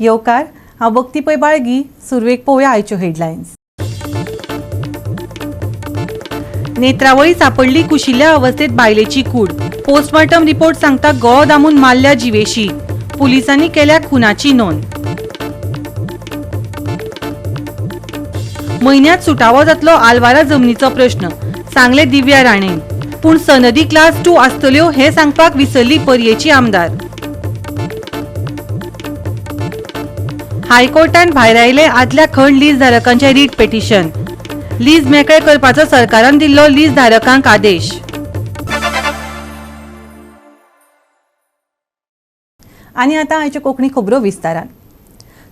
येवकार. हांव भक्ती पै बाळगी. सुरवेक पळोवया आयच्यो हेडलायन्स. नेत्रावळी सापडली कुशिल्ल्या अवस्थेत बायलेची कूड. पोस्टमार्टम रिपोर्ट सांगता गळो दामून मारल्या जिवेशी. पुलिसांनी केल्या खुनाची नोंद. म्हयन्यात सुटावो जातलो आलवारा जमनीचो प्रश्न, सांगले दिव्या राणे. पूण सनदी क्लास 2 आसतल्यो हें सांगपाक विसरली पर्येची आमदार. हायकोर्टान भायरायले आदल्या खण लीज धारकांचे रीट पिटिशन. लीज मेकळे करपाचो सरकारान दिल्लो लीज धारकांक आदेश. आनी आतां आयच्यो कोंकणी खबरो विस्तारान.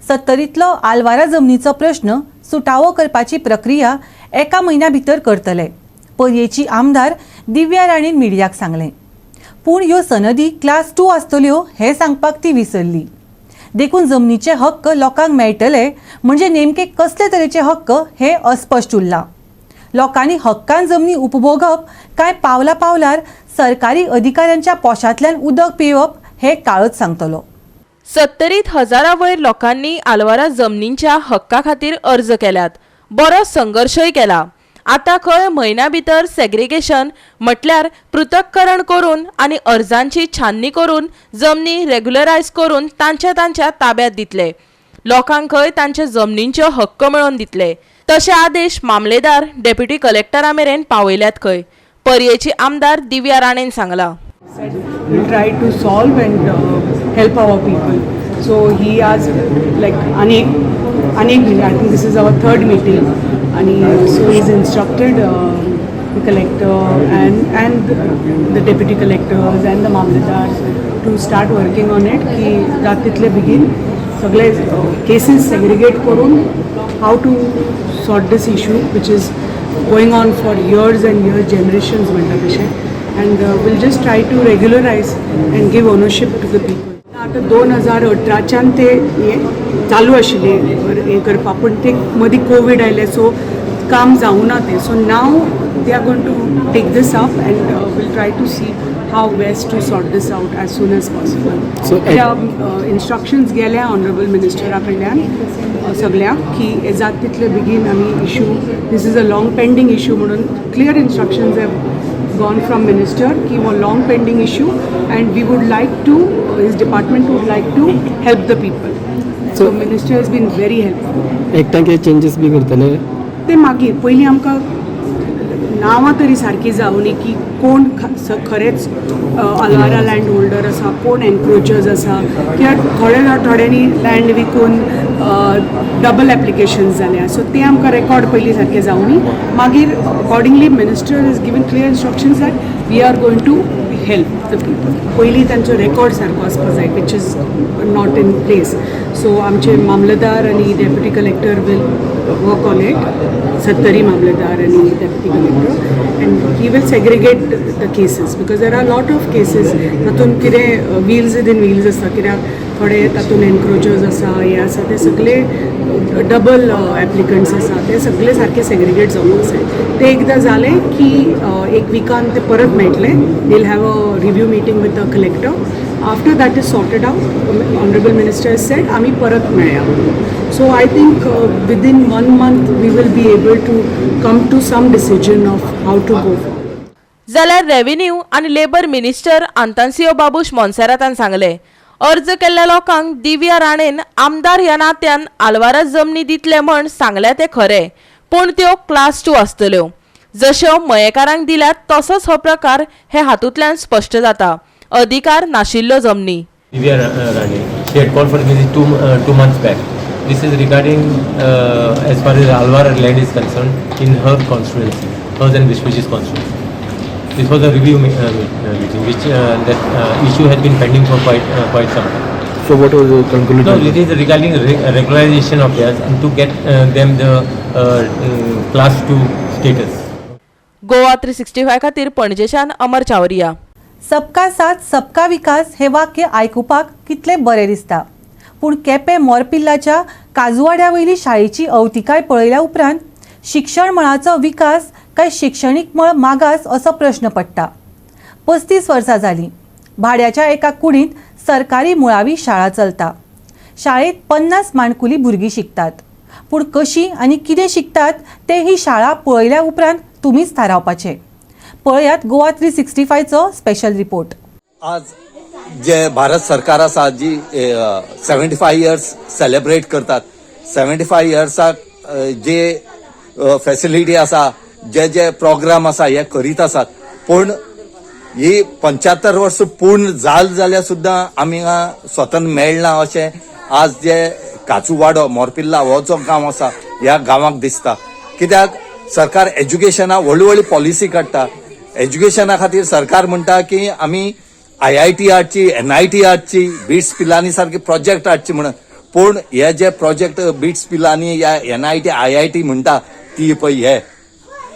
सत्तरींतलो आलवारा जमनीचो प्रश्न सुटावो करपाची प्रक्रिया एका म्हयन्या भितर करतले, पर्येची आमदार दिव्या राणेन मिडियाक सांगलें. पूण ह्यो सनदी क्लास 2 आसतल्यो हें सांगपाक ती विसरली. देखून जमनीचे हक्क लोकांक मेळटले म्हणजे नेमके कसले तरेचे हक्क हे अस्पश्ट उरलां. लोकांनी हक्कान जमनी उपभोगप काय पावला पावलार सरकारी अधिकाऱ्यांच्या पोशांतल्यान उदक पिवप हें काळच सांगतलो. सत्तरीत हजारा वयर लोकांनी आलवारा जमनींच्या हक्का खातीर अर्ज केल्यात, बरो संघर्शय केला. आतां खंय म्हयन्या भितर सेग्रिगेशन म्हटल्यार पृथक्करण करून आनी अर्जांची छाननी करून जमनी रेग्युलरायज करून तांच्या तांच्या ताब्यात दितले. लोकांक खंय तांच्या जमनींच्यो हक्क मेळोवन दितले. तशे आदेश मामलेदार, डेप्युटी कलेक्टरा मेरेन पावयल्यात खंय, पर्येची आमदार दिव्या राणेन सांगलां. We'll try to solve and help our people. So he has like अनेक अनेक, I think this is our third meeting and so he's instructed the collector and the deputy collectors and the mamlatdars to start working on it की जात तितले बेगीन सगळे cases segregate करून how to sort this issue which is going on for years and years, generations म्हणटा तशें, and we'll just try to regularize and give ownership to the people. आतां 2018च्यान ते हें चालू आशिल्लें हें करपाक, पूण ते मदीं कोवीड आयलें, सो काम जावूं ना तें. So now they are going to take this up and will try to see how best to sort this out as soon as possible. So, त्या इन्स्ट्रक्शन्स गेल्या ऑनरेबल मिनिस्टरा कडल्यान सगल्यांक की हे जात तितले बेगीन आमी issue, this is a long pending issue म्हणून clear instructions have gone from minister की हो long pending issue and we would like to, his department would like to help the people. So minister has been very helpful. एकट्याक कितें changes बी करतले? ते मागीर, पयलीं आमकां नांवां तरी सारकीं जावनी की कोण खरेंच अल्वारा लँड होल्डर आसा, कोण एनक्रोचर्स आसा, कित्याक थोडे थोड्यांनी लँड विकून डबल एप्लिकेशन्स जाल्या. सो ते आमकां रेकॉर्ड पयलीं सारकें जावनी, मागीर accordingly minister is given clear instructions that we are going to help the people. पयलीं तांचो रेकॉर्ड सारको आसपा जाय, which is not in place. So आमचे मामलेदार आनी deputy collector will work on it, Sattari मामलेदार आनी deputy collector, and he will segregate the cases because there are lot of cases. तातूंत कितें व्हील्स विदीन व्हील्स आसता, कित्याक थोडे तातूंत एनक्रोचर्स आसा, हे आसा, ते सगळे डबल एप्लिकंट्स आसा, ते सगळे सारके सेग्रिगेट जावपाक जाय. ते एकदां जालें की एक विकान ते परत मेळटले. We'll have a review meeting with the collector. After that is sorted out, honourable minister said आमी परत मेळया. So I think within one month we will be able to come to some decision of how to go. जाल्यार revenue आनी labour minister आंतान्सियो Babush मोन्सेरातान सांगले, अर्ज केल्ल्या लोकांक दिव्या राणेन आमदार ह्या नात्यान आलवारा जमनी दितले म्हण सांगल्या तें खरें, पूण त्यो क्लास 2 आसतल्यो. जश्यो मयेकारांक दिल्यात तसोच हो प्रकार हे हातूंतल्यान स्पश्ट जाता, अधिकार नाशिल्ल्यो जमनी. Divya Rane. She had called for the meeting 2 months back. This is regarding as far as Alwara land is concerned in her constituency, hers and Vishwajit's constituency. This was a review meeting, which that issue has been pending for quite some time. So what was the conclusion? No, it is regarding regularization of theirs and to get them the class 2 status. Goa 365 खातीर पणजेच्यान अमर चावरिया. सबका साथ सबका विकास हें वाक्य आयकुपाक कितलें बरें दिसता, पूण केपें मोरपिल्लाच्या काजुवाड्या वयली शाळेची अवतिकाय पळयल्या उपरांत शिक्षण मळाचो विकास काय शिक्षणीक मळ मागास असो प्रश्न पडटा. 35 वर्सां जालीं भाड्याच्या एका कुडींत सरकारी मुळावी शाळा चलता. शाळेत 50 माणकुली भुरगीं शिकतात, पूण कशी आनी कितें शिकतात तें ही शाळा पळयल्या उपरांत तुमीच थारावपाचें. पळयात गोवा 365चो स्पेशल रिपोर्ट. आज जे भारत सरकार आसा जी 75 इयर्स सेलिब्रेट करतात, 75 इयर्साक जे फॅसिलिटी आसा, जे जे प्रोग्राम आसा हे करीत आसात, पूण ही 75 वर्स पूर्ण जाल जाल्यार सुद्दां आमी स्वतंत्र मेळना अशें आज जे काचूवाडो मोरपिल्ला हो जो गांव आसा ह्या गांवाक दिसता. कित्याक सरकार एज्युकेशना व्हडली व्हडली पॉलिसी काडटा. एज्युकेशना खातीर सरकार म्हणटा की आमी IIT हाडची, NIT हाडची, बिट्स पिलानी सारके प्रोजेक्ट हाडची म्हणून, पूण हे जे प्रोजेक्ट बिट्स पिलानी या NIT IIT म्हणटा ती पळय हे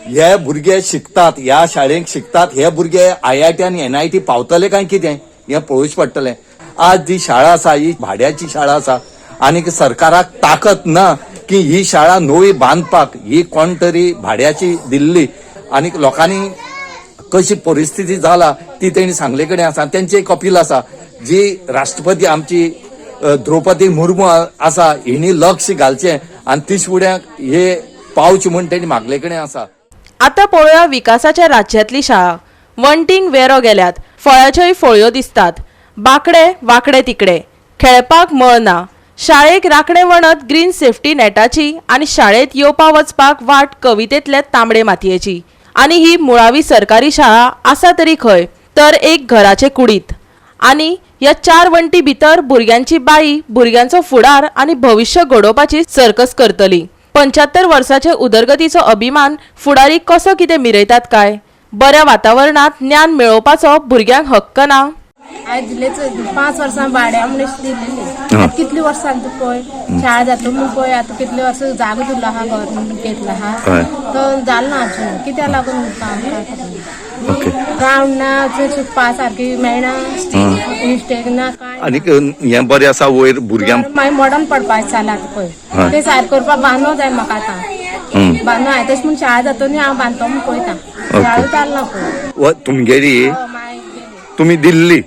हे भुरगे शिकतात, ह्या शाळेंत शिकतात, हे भुरगे IIT आनी NIT पावतले काय कितें हें पळोवचें पडटलें. आज जी शाळा आसा ही भाड्याची शाळा आसा आनी सरकाराक ताकत ना की ही शाळा नवी बांदपाक, ही कोण तरी भाड्याची दिल्ली आनी लोकांनी कशी परिस्थिती जाला ती तेणी सांगले कडेन आसा. तेंची एक अपील आसा जी राष्ट्रपती आमची द्रौपदी मुर्मू आसा हिणी लक्ष घालचें आनी तीस फुड्यांक हे पावचे म्हूण तेणी मागले कडेन आसा. आतां पळोवया विकासाच्या राज्यांतली शाळा. वण्टींक वेरो गेल्यात, फळाच्योय फळयो दिसतात, बाकडे वाकडे तिकडे, खेळपाक मळ ना, शाळेक राखणे वणत ग्रीन सेफ्टी नेटाची आनी शाळेंत येवपा वचपाक वाट कवितेंतले तांबडे मातयेची. आनी ही मुळावी सरकारी शाळा आसा तरी खंय, तर एक घराचे कुडीत. आनी ह्या 4 वण्टी भितर भुरग्यांची बाई भुरग्यांचो फुडार आनी भविश्य घडोवपाची सर्कस करतली. 75 वर्साचे उदरगतीचो अभिमान फुडारी कसो कितें मिरयतात काय? बऱ्या वातावरणांत ज्ञान मेळोवपाचो भुरग्यांक हक्क ना. हांवें दिलेच 5 वर्सां भाड्या म्हणून दिलेली, कितली वर्सां तूं पळय शाळा जाता म्हूण पळय, आतां कितले वर्सां जागो दिलो आहा, गव्हर्मेंट घेतला आहा, तो जालो ना अजून, कित्याक लागून उरता आमकां? ग्रावंड ना, शिकपा सारकी मेळना, मिस्टेक ना काय. आनीक हें बरें आसा वयर भुरग्यांक मागीर मोडन पडपाचें जालां आतां पळय, तें सारकें करपाक बांदो जाय म्हाका आतां, बांदो हांवें तशें म्हूण शाळा जाता न्ही हांव बांदतो म्हूण पळयता, शाळा जाल ना पळय. तुमगेली तुमी दिल्ली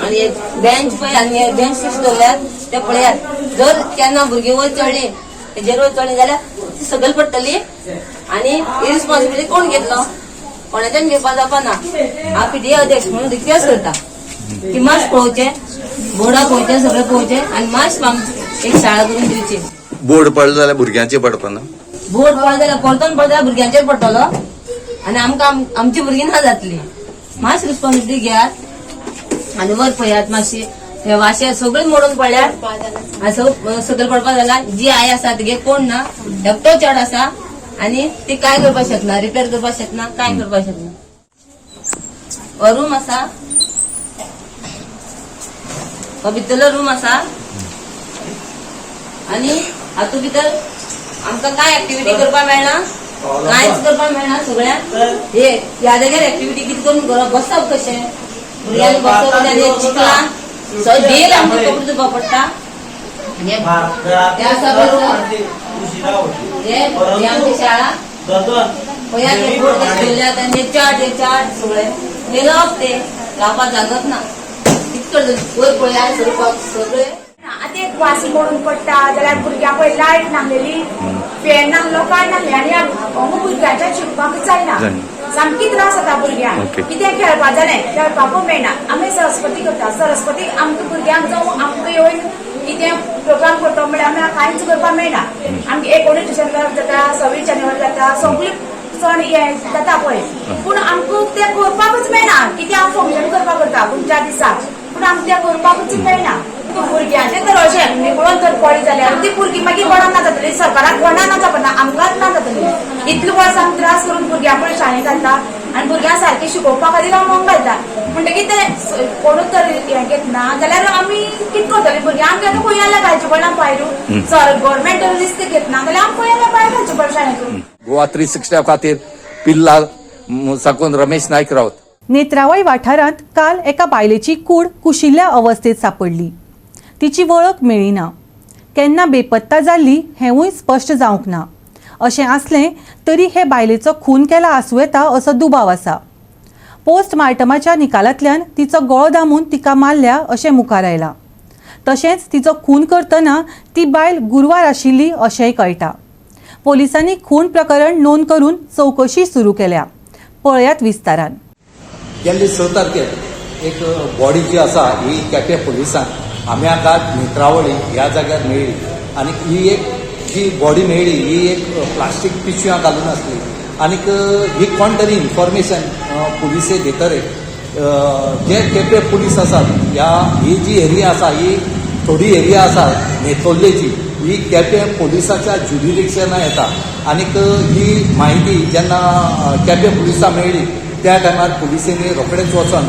आनी बेंच पळय आनी बेंच कशें दवरल्यात ते पळयात. जर केन्ना भुरगीं वयर चडली तेजेर वयर चडली जाल्यार ती सकयल पडटली आनी इरिस्पॉन्सिबिलिटी कोण घेतलो? कोणाच्यान घेवपा जावपा ना. हांव PTA अध्यक्ष म्हणून रिक्वेस्ट करता की मातशें पळोवचें, बोर्डा पळोवचें, सगळें पळोवचें आनी मातशें एक शाळा करून दिवची. बोर्ड पडलो जाल्यार भुरग्यांचेर पडपा ना? बोर्ड पडलो जाल्यार परतून पडलो जाल्यार भुरग्यांचेर पडटलो आनी आमकां आमची भुरगीं ना जातली. मातशी रिस्पॉन्सिबिलिटी घेयात आनी वर पळयात मातशी, हे वाशे सगळे मोडून पडल्यात आनी सकयल पडपा जाला. जी आई आसा तिगे कोण ना, एकटो चेडो आसा आनी ती काय करपाक शकना, रिपेर करपाक शकना, काय करपाक शकना. हो रूम आसा, हो भितरलो रूम आसा आनी हातूंत भितर आमकां काय एक्टिविटी करपाक मेळना, कांयच करपाक मेळना. सगळ्यांक हे ह्या जाग्यार एक्टिविटी कितें करून करप, बसप कशें भुरग्यांनी बसप, चिकलान सगळें डेली आमकां कपडे धुवपाक पडटा. हे आमची शाळा पळयात, बोर्ड कशे दवरल्यात आनी चार्ट, हे चार्ट सगळे हे लावप, ते लावपाक जागत ना, कितें करतले? वयर पळयात सगळे आतां एक वास मोडून पडटा जाल्यार भुरग्यांक पळय लायट नासलेली, फॅन नासलो, काय नासलें आनी हांगा भुरग्यांच्या शिकपाक जायना, सामकी त्रास जाता भुरग्यांक. कितें खेळपाक जालें खेळपाकूय मेळना. आमी सरस्वती करता, सरस्वती आमकां भुरग्यांक जावं आमकां येवन कितें प्रोग्राम करता म्हळ्यार आमी कांयच करपाक मेळना. आमगे 19 डिसेंबर जाता, 26 जानेवारी जाता, सगळी सण हे जाता पळय, पूण आमकां तें करपाकूच मेळना. कितें हांव फंक्शन करपाक करता तुमच्या दिसाक, पूण आमकां तें करपाकूच मेळना. भुरग्यांचें तर अशें निवळून जर पडली जाल्यार ती भुरगीं मागीर कोणाक ना जातली, सरकाराक कोणाक ना जावपा ना, आमकांच ना जातली. इतले वर्सां आमी त्रास करून भुरग्यां पळय शाळेंत घालता आनी भुरग्यांक सारकें शिकोवपा खातीर हांव मोग घालता, म्हणटकीर ते कोणूच तर हें घेतना जाल्यार आमी कितें करतलीं? भुरग्यांक आमकां आतां खंय जाल्यार घालचें पडला भायर, सर गव्हर्मेंट रिस्क घेतना जाल्यार आमकां खंय जाल्यार भायर घालचें पडटा शाळेंतून. गोवा 360 खातीर पिल्ला साकून रमेश नायक रावत. नेत्रावळ वाठारांत काल एका बायलेची कूड कुशिल्ल्या अवस्थेत सापडली. तिची वळख मेळ्ळी ना, केन्ना बेपत्ता जाल्ली हेंवूय स्पश्ट जावंक ना. अशें आसलें तरी हे बायलेचो खून केला आसूं येता असो दुबाव आसा. पोस्टमार्टमाच्या निकालांतल्यान तिचो गळो दामून तिका मारल्या अशें मुखार आयलां. तशेंच तिचो खून करतना ती बायल गुरवार आशिल्ली अशेंय कळटा. पोलिसांनी खून प्रकरण नोंद करून चवकशी सुरू केल्या. पळयात विस्तारान. गेल्ले 6 तारखेर एक बॉडी जी आसा ही केपें पुलिसांक आम्याघाट नेत्रावळी ह्या जाग्यार मेळ्ळी आनी ही एक जी बॉडी मेळ्ळी ही एक प्लास्टीक पिशव्यां घालून आसली आनीक ही कोण तरी इन्फॉर्मेशन पुलिसे दितरे जे केपें पुलीस आसात ह्या ही जी एरिया आसा ही थोडी एरिया आसा नेतोल्लेची ही केपें पुलिसाच्या ज्युरिडिक्शना येता आनीक ही म्हायती जेन्ना केपें पुलिसां मेळ्ळी त्या टायमार पुलिसेंनी रोखडेच वचोन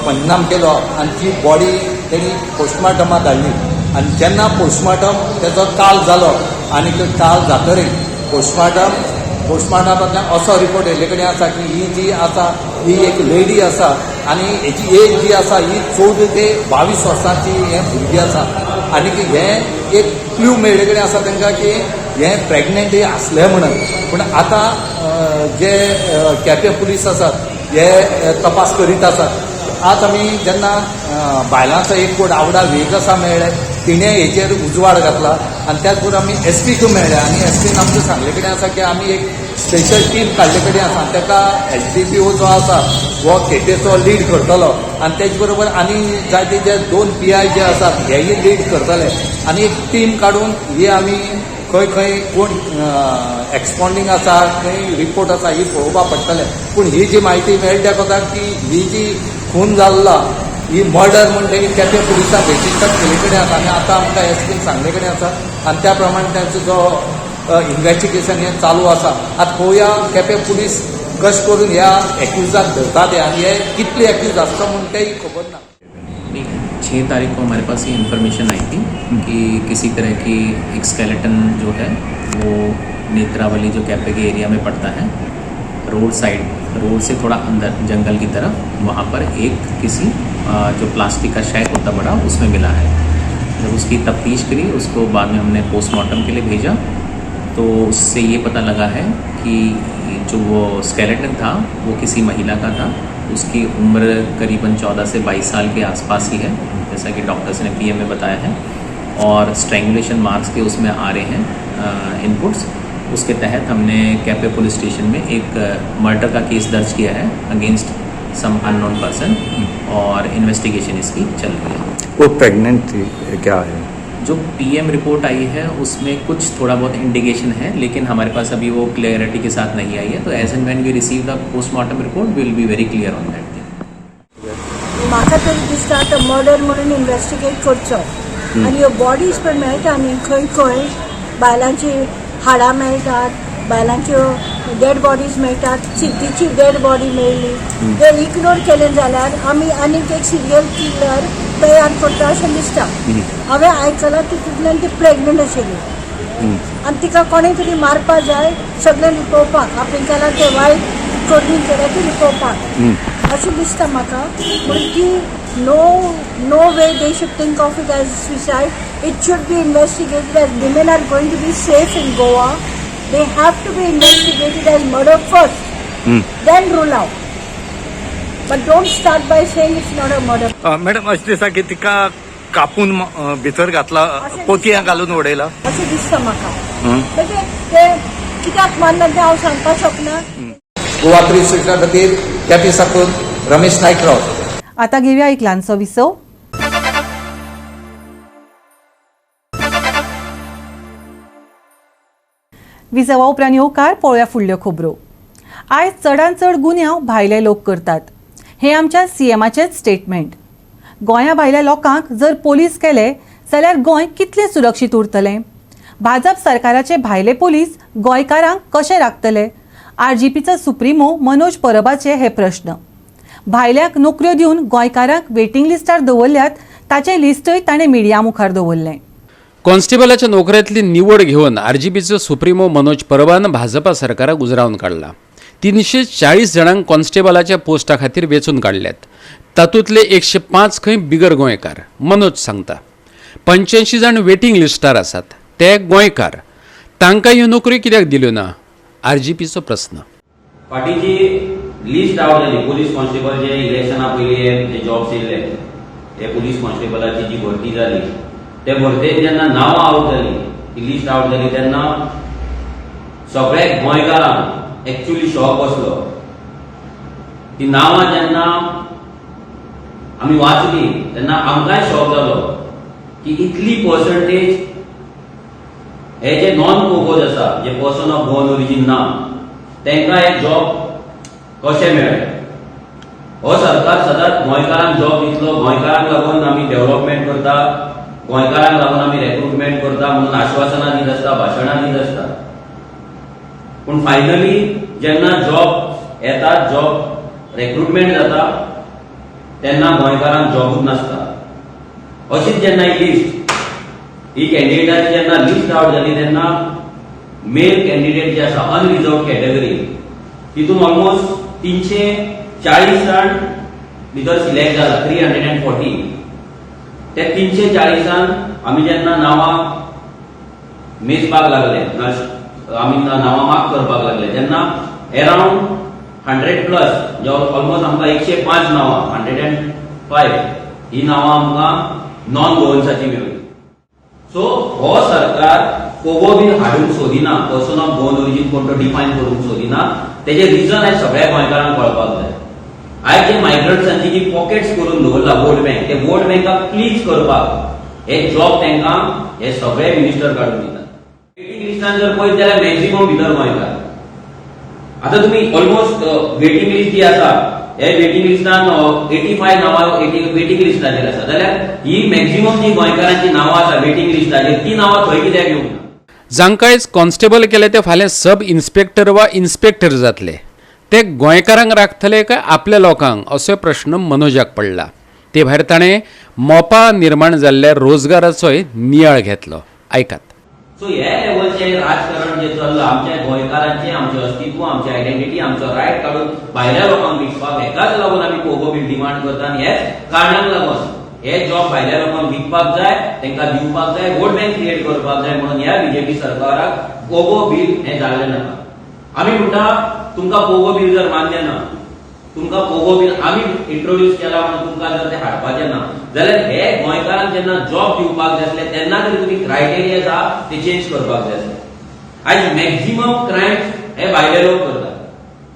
पंचनाम केलो आनी ती बॉडी तेणी पोस्टमार्टमाक धाडली आनी जेन्ना पोस्टमार्टम तेजो काल जालो आनी काल जातरीर पोस्टमार्टमांतल्यान असो रिपोर्ट येयल्ले कडेन आसा की ही जी आसा ही एक लेडी आसा आनी हेची एज जी आसा ही 14 ते 22 वर्सांची हें भुरगीं आसा आनी हें एक क्ल्यू मेळ्ळे कडेन आसा तांकां की हें प्रेग्नंट आसलें म्हणून. पूण आतां जे केपें पुलीस आसात हे तपास करीत आसात. आज आमी जेन्ना बायलांचो एक कोट आवडा वेग आसा मेळ्ळे तिणें हेचेर उजवाड घातला आनी त्याच बरोबर आमी एस पीक मेळ्ळे आनी एस पीन आमकां सांगले कडेन आसा की आमी एक स्पेशल टीम काडले कडेन आसा आनी ताका एसडीपीओ जो आसा हो केपेचो लीड करतलो आनी तेच बरोबर आनी जायते जे 2 PI जे आसात हेय लीड करतले आनी एक टीम काडून ही आमी खंय खंय कोण एक्सपॉन्डींग आसा खंय रिपोर्ट आसा ही पळोवपाक पडटलें. पूण ही जी म्हायती मेळटा कोता की ही जी खून जाल्ला ही मर्डर म्हण तेणी केपें पुलिसांक रेजिस्टर केल्ले कडेन आसा आनी आतां आमकां एस पीन सांगले कडेन आसा आनी त्या प्रमाणे तांचो जो इन्वेस्टिगेशन हें चालू आसा. आतां पळोवया केपें पुलीस कशें करून ह्या एक्युजाक धरता ते आनी हे कितले एक्यूज आसता म्हूण तेय खबर ना. 6 तारीख को हमारे पास ये इन्फॉर्मेशन आई थी कि किसी तरह की एक स्केलेटन जो है वो नेत्रावली जो कैपे के एरिया में पड़ता है, रोड साइड, रोड से थोड़ा अंदर जंगल की तरफ, वहाँ पर एक किसी जो प्लास्टिक का शैक होता बड़ा उसमें मिला है। जब उसकी तफ्तीश करी, उसको बाद में हमने पोस्टमार्टम के लिए भेजा तो उससे ये पता लगा है कि जो वो स्केलेटन था वो किसी महिला का था। उसकी उम्र करीबन 14 से 22 साल के आसपास ही है, जैसा कि डॉक्टर्स ने पीएम में बताया है, और स्ट्रैंगुलेशन मार्क्स के उसमें आ रहे हैं इनपुट्स। उसके तहत हमने कैपे पुलिस स्टेशन में एक मर्डर का केस दर्ज किया है अगेंस्ट सम अननोन पर्सन और इन्वेस्टिगेशन इसकी चल रही है। वो प्रेग्नेंट थी क्या है? जो पीएम रिपोर्ट आई है उसमें कुछ थोड़ा बहुत इंडिकेशन है, लेकिन हमारे पास अभी वो क्लियरिटी के साथ नहीं आई है। तो as and when we receive the postmortem report will be very clear on that thing. म्हाका तरी दिसता आतां मर्डर म्हणून इन्वेस्टिगेट करचो आनी ह्यो बॉडीज पण मेळटा न्ही, खंय खंय बायलांची हाडां मेळटात, बायलांच्यो डेड बॉडीज मेळटात, सिद्धीची डेड बॉडी मेळ्ळी. ते इग्नोर केलें जाल्यार आमी आनीक एक सिरियल किलर तयार करता अशें दिसता. हांवें आयकलां तितूंतल्यान ती प्रेग्नंट आशिल्ली आनी तिका कोणें तरी मारपा जाय, सगळें लिपोवपाक, आपणें केलां तें वायट करणी केल्या ती लिपोवपाक अशें दिसता म्हाका. म्हणून ती no way they should think of it as suicide. It should be investigated as women are going to be safe in Goa. They have to be investigated as murder first, then rule out. But don't start by saying it's not a murder. Madam, अशें दिसता की तिका कापून भितर घातला, पोतयां घालून उडयला अशें दिसता म्हाका. म्हणजे ते कित्याक मारना तें हांव सांगपाक शकना. गोवा 360 खातीर केपें साकून रमेश नायक रावत. आता घेऊया एक ल्हानसो विसव. विसवा उपरांत येवकार पळोवया फुडल्यो खबरो. आयज चडान चड गुन्यांव भायले लोक करतात, हें आमच्या सीएमाचेंच स्टेटमेंट. गोंया भायल्या लोकांक जर पोलीस केले जाल्यार गोंय कितलें सुरक्षीत उरतलें? भाजप सरकाराचे भायले पोलीस गोंयकारांक कशे राखतले? आरजीपीचो सुप्रिमो मनोज परबाचे हे प्रश्न. भायल्यांक नोकऱ्यो दिवन गोंयकारांक वेटिंग लिस्टार दवरल्यात ताचें लिस्टय ताणें मिडिया मुखार दवरलें. कॉन्स्टेबलाच्या नोकऱ्यांतली निवड घेवन आरजीपीचो सुप्रिमो मनोज परबान भाजपा सरकाराक उजरावन काडला. 340 जाणांक कॉन्स्टेबलाच्या पोस्टा खातीर वेंचून काडल्यात, तातूंतले 105 खंय बिगर गोंयकार. मनोज सांगता 85 जाण वेटिंग लिस्टार आसात, ते गोंयकार, तांकां ह्यो नोकऱ्यो कित्याक दिल्यो ना? आरजीपीचो प्रस्न. फाटीं जी लिस्ट आवट जाली पोलीस कॉन्स्टेबल जे इलेक्शना पयलीं जे जॉब्स येयल्ले हे पुलीस कॉन्स्टेबलाची जी भरती जाली ते भरतेन जेन्ना नांवां आवट जाली, ती लिस्ट आवट जाली तेन्ना सगळे गोंयकारांक एक्चुअली शॉक बसलो. ती नांवां जेन्ना आमी वाचली तेन्ना आमकांय शॉक जालो की इतली पर्संटेज हे जे नॉन पोगोज आसा, जे पर्सन ऑफ गोवन ओरिजीन ना, तांकां हे जॉब कशें मेळ्ळे. हो सरकार सदांच गोंयकारांक जॉब दितलो, गोंयकारांक लागून आमी डेव्हलपमेंट करता, गोंयकारांक लागून आमी रेक्रुटमेंट करता म्हणून आश्वासनां दीत आसता, भाशणां दीत आसता. पूण फायनली जेन्ना जॉब येता, जॉब रेक्रुटमेंट जाता तेन्ना गोंयकारांक जॉबूच नासता. अशीच जेन्ना ही लिस्ट, ही कॅन्डिडेटाची जेन्ना लिस्ट आवट जाली तेन्ना मेल कॅन्डिडेट जे आसा अनरिजर्व कॅटेगरी तितून ऑलमोस्ट 340 जाण भितर सिलेक्ट जाला, 340. ते 340 आमी जेन्ना नांवां मेजपाक लागले, आमी नांवां मार्क करपाक लागले तेन्ना एरावंड 100 प्लस, जे ऑलमोस्ट आमकां 105 नांवां, 105 ही नांवां आमकां नॉन गोवन्साची मेळ्ळी. सो हो सरकार पोगो बील हाडूंक सोदिना, पर्सन ऑफ गोवन ओरिजीन कोण तो डिफायन करूंक सोदिना. तेजें रिजन आयज सगळ्या गोंयकारांक कळपाक जाय. आयज जे मायग्रंट्सांची जी पॉकेट्स करून दवरला वोट बँक, ते वोट बँकाक प्लीज करपाक हे जॉब तांकां हे सगळे मिनिस्टर काडून दितात. वेटींग लिस्टान जर पळयत जाल्यार मॅक्झिमम भितर गोंयकार. आतां तुमी ऑलमोस्ट वेटींग लिस्ट जी आसा, हे वेटींग लिस्टान 85 नांवां वेटींग लिस्टाचेर आसा, जाल्यार ही मॅक्झिमम जी गोंयकारांची नांवां आसा वेटींग लिस्टाचेर ती नांवां थंय कित्याक येवंक ना? जांकां आयज कॉन्स्टेबल केले ते फाल्यां सब इन्स्पेक्टर वा इन्स्पेक्टर जातले. ते गोंयकारांक राखतले काय आपल्या लोकांक, असो प्रश्न मनोजाक पडला. ते भायर ताणें मोपा निर्माण जाल्ल्या रोजगाराचोय नियाळ घेतलो. आयकात. सो हे लेवलचें राजकारण जें चल्लां आमच्या गोंयकारांचें, आमचें अस्तित्व, आमची आयडेंटिटी, आमचो रायट काडून भायल्या लोकांक विकपाक, हेकाच लागून आमी पोगो बील डिमांड करता आनी हेच कारणाक लागून हे जॉब भायल्या लोकांक विकपाक जाय, तांकां दिवपाक जाय, वोट बँक क्रिएट करपाक जाय म्हणून ह्या बीजेपी सरकाराक पोगो बील हें जाल्लें नाका. आमी म्हणटा तुमकां पोगो बील जर मान्य ना, तुमकां पोगो बील आमी इंट्रोड्यूस केला म्हणून तुमकां जर तें हाडपाचें ना जाल्यार हे गोंयकारांक जेन्ना जॉब दिवपाक जाय आसले तेन्ना तरी तुमी क्रायटेरिया आसा ते चेंज करपाक जाय आसले. आयज मॅक्झिमम क्रायम्स हे भायले लोक करतात,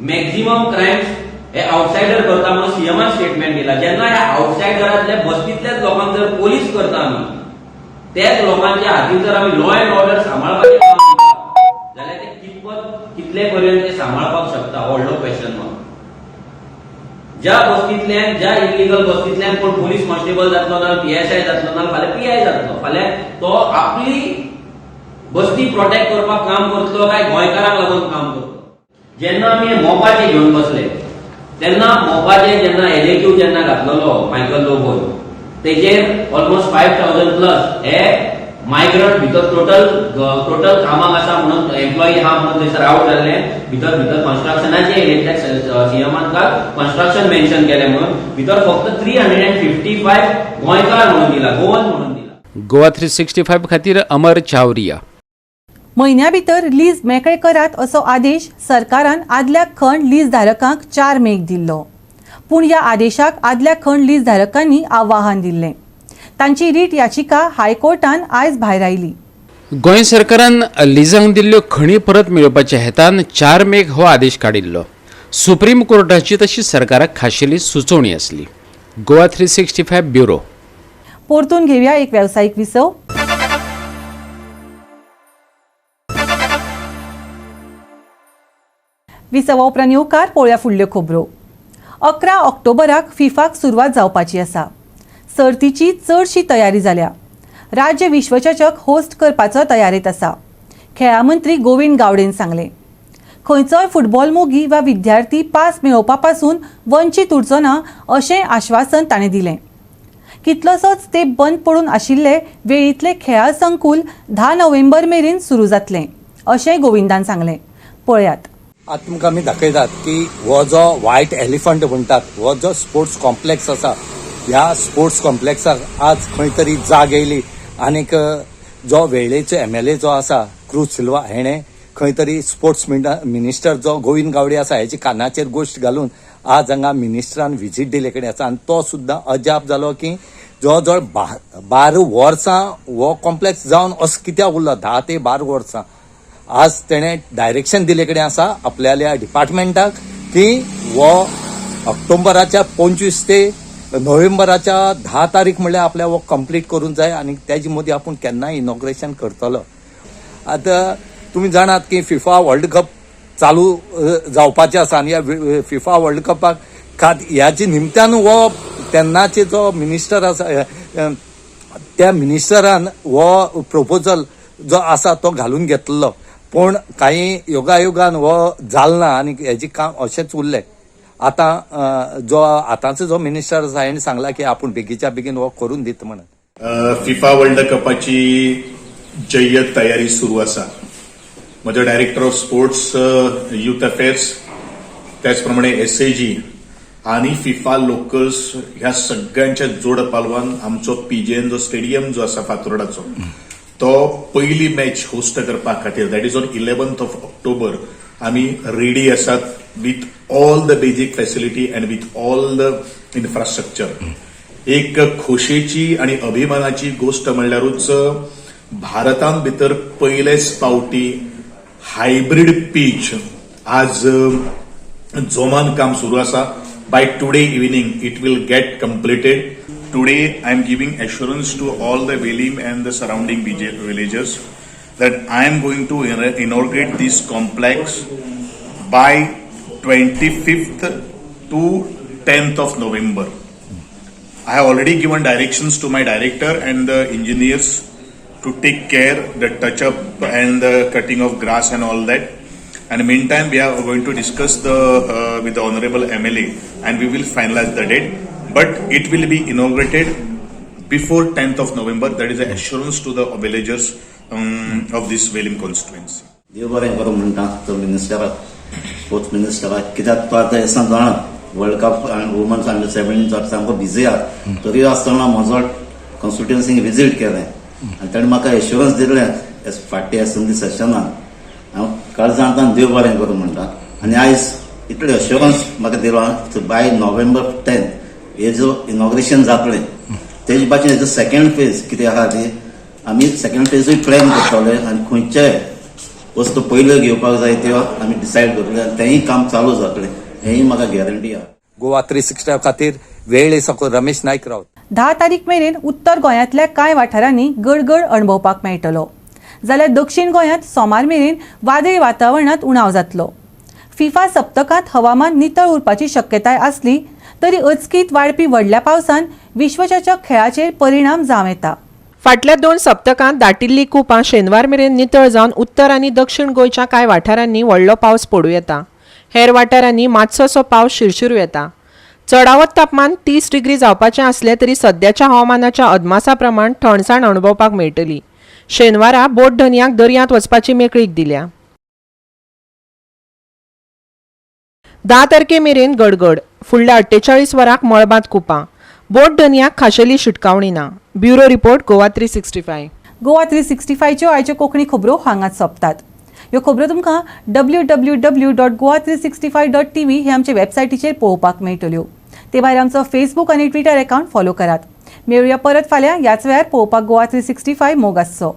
मॅक्झिमम क्रायम्स हे आउटसायडर करता म्हणून सीएमान स्टेटमेंट दिला. जेन्ना ह्या आउटसायडरांतल्या बस्तींतल्याच लोकांक जर पोलीस करता आमी, त्याच लोकांच्या हातीन जर आमी लॉ अँड ऑर्डर सांबाळपाचें काम दिता जाल्यार ते कितपत कितले पर्यंत ते सांबाळपाक शकता, व्हडलो क्वेश्चन मार्क. ज्या बस्तींतल्यान, ज्या इलिगल बस्तींतल्यान कोण पोलीस कॉन्स्टेबल जातलो ना, पीएसआय जातलो ना, फाल्यां पीआय जातलो, फाल्यां तो आपली बस्ती प्रोटेक्ट करपाक काम करतलो काय गोंयकारांक लागून काम करतलो? जेन्ना आमी मोपाचे घेवन बसले तेन्ना मोपाचे जेन्ना एलएक्यू जेन्ना घातलेलो मायकल लोबोन, तेजेर ऑलमोस्ट 5000 प्लस हे मायग्रंट भितर टोटल टोटल कामाक आसा म्हणून एम्प्लॉई आहा म्हणून थंयसर आवट जाल्ले. भितर भितर कन्स्ट्रक्शनाचे एरियेंतल्या सीएमान काल कन्स्ट्रक्शन मेन्शन केलें म्हणून भितर फक्त 355 गोंयकार म्हणून दिला, गोवन म्हणून दिला. गोवा 365 खातीर अमर चावरिया. म्हयन्या भितर लीज मेकळे करात असो आदेश सरकारान आदल्या खण लीज धारकांक 4 मेक दिल्लो. पूण ह्या आदेशाक आदल्या खण लीज धारकांनी आव्हान दिल्लें. तांची रीट याचिका हायकोर्टान आयज भायर आयली. गोंय सरकारान लिजांक दिल्ल्यो खणी परत मेळोवपाच्या हेतान 4 मेक हो आदेश काडिल्लो. सुप्रीम कोर्टाची तशी सरकाराक खाशेली सुचोवणी आसली. गोवा 365 ब्युरो. परतून घेवया एक वेवसायीक विसव. विसवा उपरांत येवकार पळोवया फुडल्यो खबरो. 11 ऑक्टोबराक फिफाक सुरवात जावपाची आसा. सर्तीची चडशी तयारी जाल्या. राज्य विश्वचषक होस्ट करपाचो तयारेंत आसा. खेळां मंत्री गोविंद गावडेन सांगलें, खंयचोय फुटबॉल मोगी वा विद्यार्थी पास मेळोवपा पासून वंचीत उरचो ना अशें आश्वासन ताणें दिलें. कितलोसोच तेंप बंद पडून आशिल्ले वेळींतले खेळां संकूल 10 नोव्हेंबर मेरेन सुरू जातलें अशें गोविंदान सांगलें. पळयात. आतां तुमकां आमी दाखयतात की हो जो व्हायट एलिफंट म्हणटात हो जो स्पोर्ट्स कॉम्प्लेक्स आसा, ह्या स्पोर्ट्स कॉम्प्लेक्साक आज खंय तरी जाग येयली आनीक जो वेळ्ळेचो एमएलए जो आसा क्रूज सिल्वा हेणें खंय तरी स्पोर्ट्स मिनिस्टर जो गोविंद गावडे आसा हेची कानाचेर गोश्ट घालून आज हांगा मिनिस्टरान व्हिजीट दिल्ले कडेन आसा आनी तो सुद्दां अजाप जालो की जवळ जवळ 12 वर्सां हो कॉम्प्लेक्स जावन असो कित्याक उरलो 10 ते 12 वर्सां. आज तेणें डायरेक्शन दिले कडेन आसा आपल्याल्या डिपार्टमेंटाक की हो ऑक्टोबराच्या 25 ते नोव्हेंबराच्या 10 तारीख म्हणल्यार आपल्या हो कंप्लीट करूंक जाय आनी तेजे मदीं आपूण केन्नाय इनॉग्रेशन करतलो. आतां तुमी जाणात की फिफा वर्ल्ड कप चालू जावपाचें आसा आनी ह्या फिफा वर्ल्ड कपाक ह्याचे निमतान हो तेन्नाचे जो मिनिस्टर आसा त्या मिनिस्टरान हो प्रपोजल जो आसा तो घालून घेतलो, पूण कांय योगायोगान हो जाल ना आनी हेजें काम अशेंच उरलें. आतां जो आतांचो जो मिनिस्टर आसा हेणें सांगला की आपूण बेगीच्या बेगीन हो करून दिता म्हणून. फिफा वर्ल्ड कपाची जय्यत तयारी सुरू आसा. म्हजो director of sports youth affairs, त्याचप्रमाणे एसएजी आनी फिफा लोकल्स ह्या सगळ्यांच्या जोड पालवान आमचो पीजेएन जो स्टेडियम जो आसा फातोर्डाचो तो पयली मॅच होस्ट करपा खातीर, that is on 11th of October, आमी रेडी आसात with all the basic facility and with all the infrastructure. एक खोशेची आनी अभिमानाची गोश्ट म्हणल्यारूच भारतान भितर पयलेच फावटी हायब्रीड पीच आज जोमान काम सुरू आसा. By today evening it will get completed. Today I am giving assurance to all the Velim and the surrounding villagers that I am going to inaugurate this complex by 25th to 10th of November. I have already given directions to my director and the engineers to take care the touch up and the cutting of grass and all that. And meantime, we are going to discuss the with the honorable MLA and we will finalize the date. But it will be inaugurated before 10th of November. That is an assurance to the villagers of this Velim constituency. देव बरें करूं म्हणटा तो मिनिस्टराक, sports मिनिस्टराक, कित्याक तो आतां हें जाणा वर्ल्ड कप वुमन्स अंडर 17 सामको बिजी आहा, तरी आसतना म्हजो कॉन्स्टिट्युएन्सीक विजीट केलें आनी ताणें म्हाका एश्युरन्स दिलें फाटीं असेंब्ली सेशनान. हांव काळजांत देव बरें करूं म्हणटा आनी आयज इतलें एश्युरन्स म्हाका दिलां बाय नोव्हेंबर 10 हेजो इनॉग्रेशन जातलें. तेजे भाशेन हेजो सेकंड फेज कितें आहा ती आमी सेकंड फेजूय प्लॅन करतले आनी खंयचे वस्तू पयल्यो घेवपाक जाय त्यो आमी डिसायड करतले आनी तेंय काम चालू जातलें हेंय म्हाका गॅरंटी आहा. गोवा 360 खातीर वेळे साकून रमेश नायक रावत. 10 तारीख मेरेन उत्तर गोंयांतल्या कांय वाठारांनी गडगड अणभवपाक मेळटलो, जाल्यार दक्षिण गोंयांत सोमार मेरेन वादळी वातावरणांत उणाव जातलो. फिफा सप्तकांत हवामान नितळ उरपाची शक्यताय आसली तरी अचकीत वाडपी व्हडल्या पावसान विश्वचषक खेळाचेर परिणाम जावं येता. फाटल्या 2 सप्तकांत दाटिल्ली कुपां शेनवार मेरेन नितळ जावन उत्तर आनी दक्षिण गोंयच्या कांय वाठारांनी व्हडलो पावस पडूं येता. हेर वाठारांनी मातसोसो पावस शिरशिरू येता. चडावत तापमान 30 डिग्री जावपाचें आसलें तरी सद्याच्या हवामानाच्या अदमासा प्रमाण थंडसाण अणभवपाक मेळटली. शेनवारा बोट धनयांक दर्यांत वचपाची मेकळीक दिल्या. 10 तारखे मेरेन गडगड, फुडल्या 48 वरांक मळबांत कुपां. बोट धनयांक खाशेली शिटकावणी ना. Bureau report, Goa 365. Goa 365च्यो आयच्यो कोंकणी खबरो हांगाच सोंपतात. ह्यो खबरो तुमकां www.goa365.tv हे आमचे वेबसायटीचेर पळोवपाक मेळटल्यो. ते भायर आमचो फेसबूक आनी ट्विटर अकावंट फॉलो करात. मेळुया परत फाल्यां ह्याच वेळार. पळोवपाक गोवा 365 मोग आसचो.